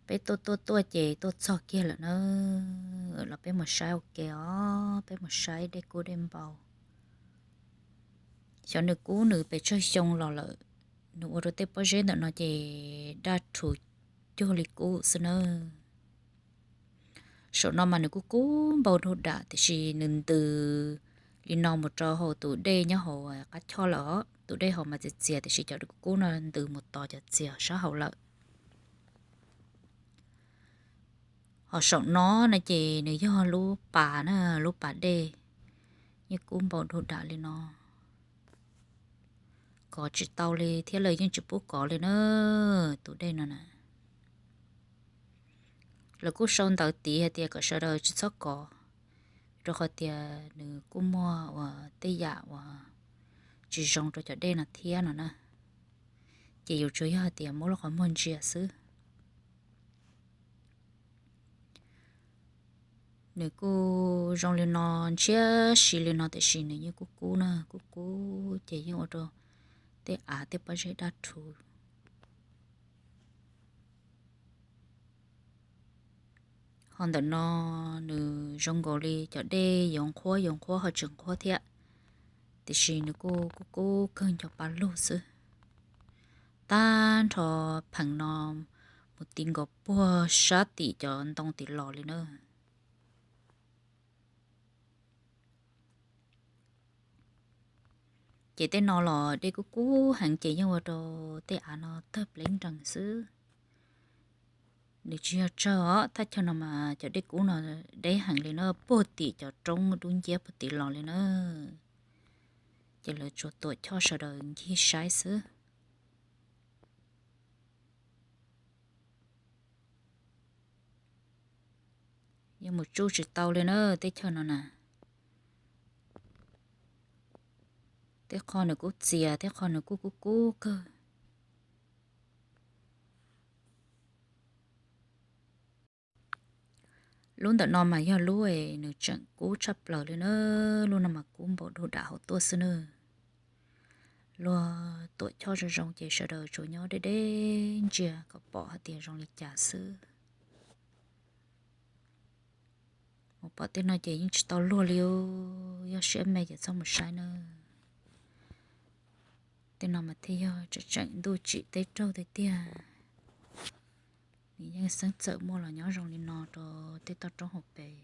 Peb tuaj tuaj tuaj ces tuaj txog kiag lawm na, los peb mus saib ua ke os, peb mus saib dej kub dej npau. Xyov nws kub nws pes tsawg xyoo los lawm, nws ua rau tej pob zeb ntawm no ces daj rhuv cuag li kub xwb na. Saum no mas nws kuj kub npau dug dam tiam sis nws ntws li no mus rau hauv tus dej nyob hauv qab choj lawm os. Tus dej hauv mas txias txias tiam sis cov kub kub no ntws mus tos cov txias sab hauv lawm. Ho saum no na ces nws yog lub pas na, lub pas dej, yeej kub npau dug dam li no. Kov tsis tau li thiab lawv yeej tsis pub kov li na, tus dej no na. Lawv kuj sau ntawv tiv hais tias kom sawv daws tsis txhob kov, rau qhov tias nws kuj muaj uas tej yam uas tsis zoo rau cov dej no thiab no na. Ces yus tsuas yog hais tias muab lub qhov muag ntsia xwb. Nws kuj zoo li no, ntshiab si li no tiam sis nws yeej kub kub na, kub kub ces yeej ua rau tej av tej pob zeb daj rhuv. Ho ntawm no nws zoo nkaus li cov dej yuav nqhuab yuav nqhuab ho tsis nqhuab thiab, tiam sis nws kuj kub kub kawg nco pa lug xwb. Tag nrho pheem no mus ti nkaus puag sab tim cov ntoo tim los li na. Ces tej no los dej kub kub heev ces yeej ua rau tej av no tawg plev nrees xwb. Nws tsis yog tsawg os, thaj chaw no mas cov dej kub no deb heev li na, puag tim cov roob dub nciab puag tim los li na. Ces lawv tsuas tuam choj sawv daws ncig saib xwb. Yeej mus tsuj tsis tau li na, teb chaws no na. Tej qho nws kuj txias, tej qho nws kuj kub kub kawg. Lub ntawm no mas yog lub es nws tseem kub tshaj plaws li na, lub no mas kub npaum dug dam hauv tuaj xwb na. Luag tuam choj zoo zoo ces sawv daws tsuas nyob deb deb ntsia kom pom hais tias zoo li cas xwb. Mus pom tej no ces yeej tsis tau luag li, yog siab me ces txhob mus saib na. Tej no mas thiaj yog tseem tseem ntuj tsim teb raug tiag tiag. Nws yeej xeeb txawm muaj los nyob zoo li no rau tej toj roob hauv pes.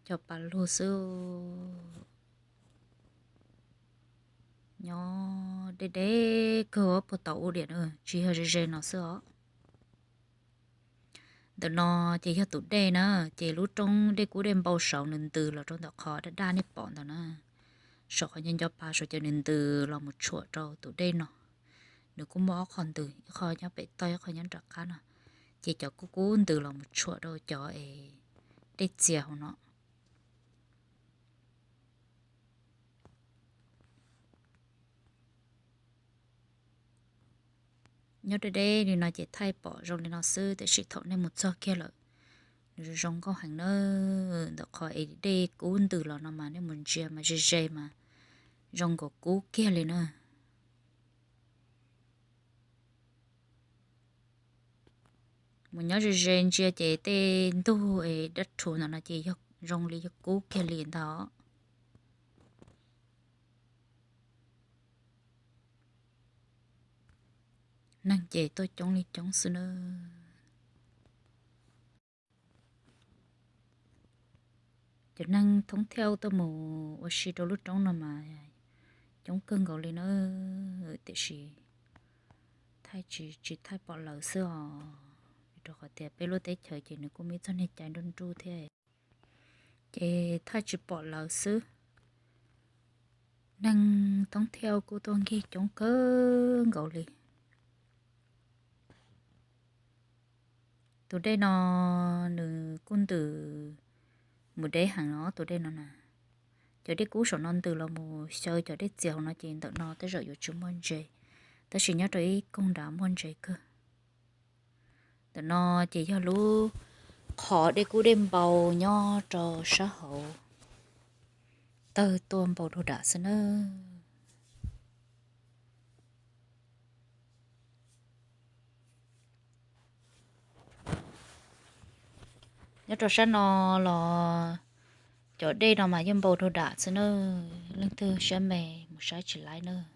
Cov pa lug xwb, nyob deb deb kawg puag tau ub diam na, tsis yog ze ze no xwb os. Ntawm no ces yog tus dej na, ces lub roob dej kub dej npau saud nws ntws los rau ntawm qhov daj daj nej pom ntawd na. Saum qhov nco nco pa saud ces nws ntws los mus tshuam rau tus dej no. Nws kuj muaj ob qho ntws, ib qho nyob pem toj ib qho nyob nram qab no. Ces cov kub kub ntws los mus tshuam rau cov es dej txias hauv no. Nyob deb deb li no ces thaij pom zoo li no xwb, tiam sis thaum nej mus txog kiag lawm, nws zoo zoo nkauj heev na. Ntawm qhov es dej kub ntws los no mas nej mus ntsia mas ze ze mas zoo nkaus kub kiag li na. Mus nyob ze ze ntsia ces tej ntug es dab rhuv ntawm no ces yog zoo li yog kub kiag li ntag. Neeg ces tuaj coob li coob xwb na. Cov neeg thoob thiab tuaj mus ua si rau lub roob no mas coob kawg nkaus li na, tiam sis thaij tsis, tsis thaij pom lawv xwb os, rau qhov tias peb lub teb chaws ces nws kuj muaj ib txoj niag cai nruj nruj thiab, ces thaij tsis pom lawv xwb. Neeg thoob thiab kuj tuaj nkig coob kawg nkaus li. Tus dej no nws kuj ntws mus deb heev no, tus dej no na. Cov dej kub saum no ntws los mus xyaw cov dej txias hauv no ces ntawm no tej zaum yuav tsis muaj ntses, tab sis nyob rau ib koog nrad muaj ntses kawg. Ntawm no ces yog lub qhov dej kub dej npau nyob rau sab hauv. tawg tuaj npau dug dam xwb nawb. Nyob rau sab no los cov dej no mas yeej npau dug dam xwb nawb. Leej twg siab me mus saib tsis laib nawb.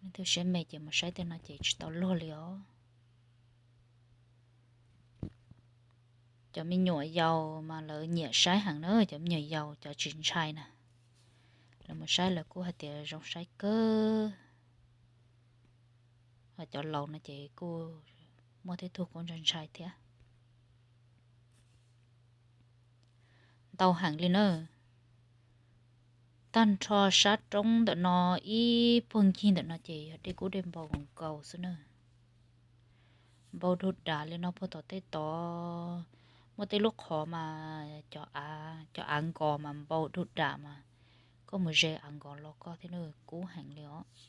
Leej twg siab me ces mus saib tej no ces tsis tau luag li os. Cov me nyuam yaus mas lawv nyiam saib heev na, cov me nyuam yaus cov tsis ntshai na, lawv mus saib lawv kuj hais tias zoo saib kawg. Ho cov laus no ces kuj muaj tej tug kuj ntshai ntshai thiab. Ntau heev li na. Tag nrho sab roob ntawm no ib puag ncig ntawm no ces yog dej kub dej npau nkaus xwb na. Npau dug dam li no puag tom tej tod, muaj tej lub qhov mas cov av, cov av nkos mas npau dug dam mas koj mus ze av nkos los koj thiab na, kub heev li os.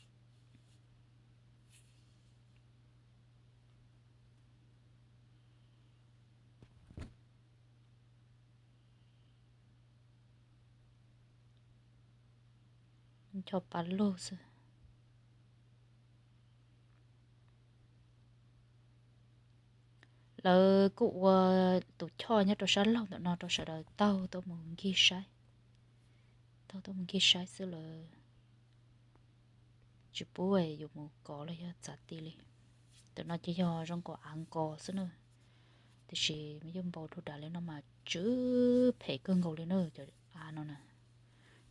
Ncho pa lug xwb. Lawv kuj ua tus choj nyob rau sab laug ntawm no rau sawv daws taug tuaj mus nkig saib, taug tuaj mus nkig saib xwb lawm. Tsis pub yus mus kov los yog txav ti li. Ntawm no ces yog zoo nkaus av nkos xwb na, tiam sis yeej npau dug dam li no mas tsw phem kawg nkaus li na cov av no na.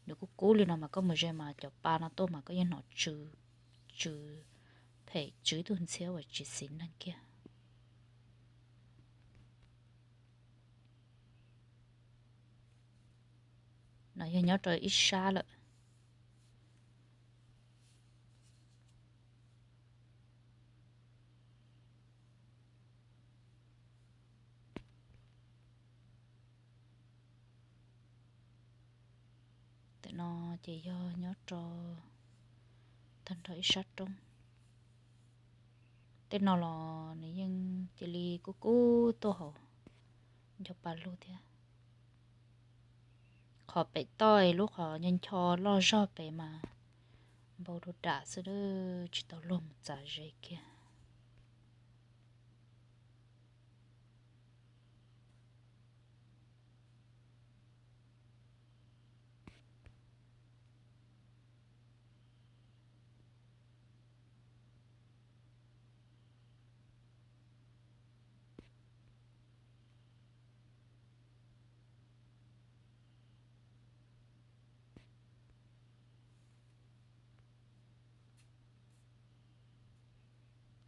Nws kuj kub li no mas koj mus ze mas cov pa no tuaj mas koj yeej hnov tsw, tsw phem tsw ib tug ntxhiab uas tsis xis neej kiag. No yog nyob rau ib sab lawm. Tam no ces yog nyob rau tag nrho ib sab roob. Tej no los nws yeej cia li kub kub tuaj hauv, ncho pa lug thiab. Qhov pem toj lub qhov ncho ncho loj zog pem mas npau dug dam xwb, tsis tau luag mus txav ze kiag.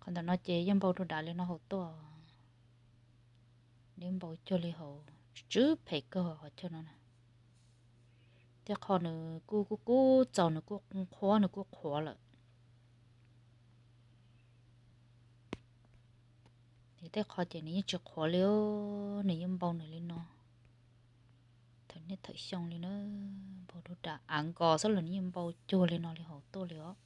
Qhov ntawm no ces yeej npau dug dam li no hauv tuaj, nws npau cuag li hauv, tsw phem kawg qhov chaw no na. Tej qho nws kuj kub kub txaus, nws kuj qhuav, nws kuj qhuav lawm. Tej qho ces nws yeej tsis qhuav li, nws yeej npau nws li no. Thaum niaj thaum xyoo li na, npau dug dam, av nkos xwb los nws yeej npau cuag li no li hauv tuaj li os.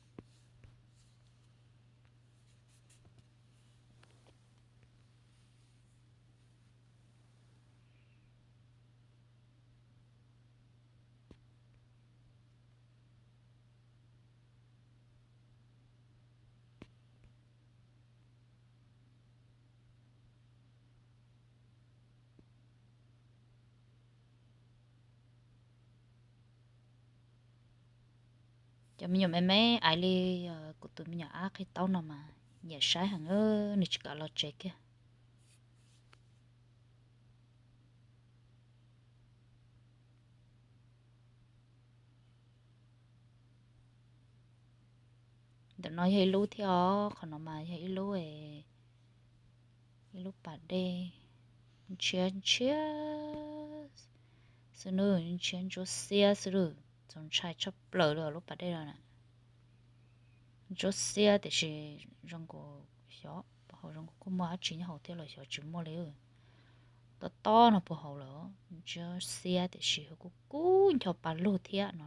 Cov me nyuam me me ais li kuv tus me nyuam ab qhib taub no mas nyiam saib heev, nws tsis kam los tsev kiag. Ntawm no yog ib lub thiab os, qhov no mas yog ib lub, ib lub pas dej ntshiab ntshiab xwb nawb, ntshiab ntsuab xiab xwb lawm, txaus ntshai tshaj plaws li lub pas dej no na. Ntsuab xiab tiam sis zoo nkaus xyov puas haum, zoo nkaus kuj muaj dab tsi nyob hauv thiab los xyov tsis muaj li. Tob tob no puas haum lawm, ntsuab xiab tiam sis kuj kub ncho pa lug thiab no.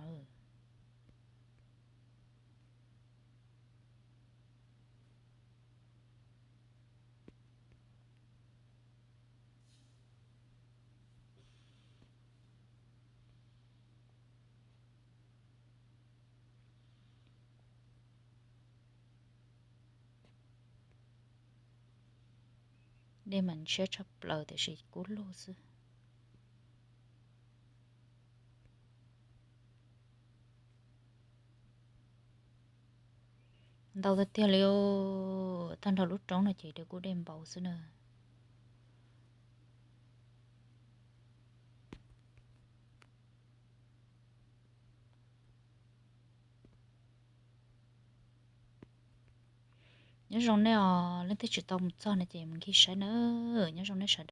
Dej mas ntshiab tshaj plaws tiam sis kub lug xwb. Ntau tiag tiag li, tag nrho lub roob no ces dej kub dej npau xwb na. Nyob zoo nej os, leej twg tsis tau mus txog no ces mus nkhij saib na. Nyob zoo nej sawv daws.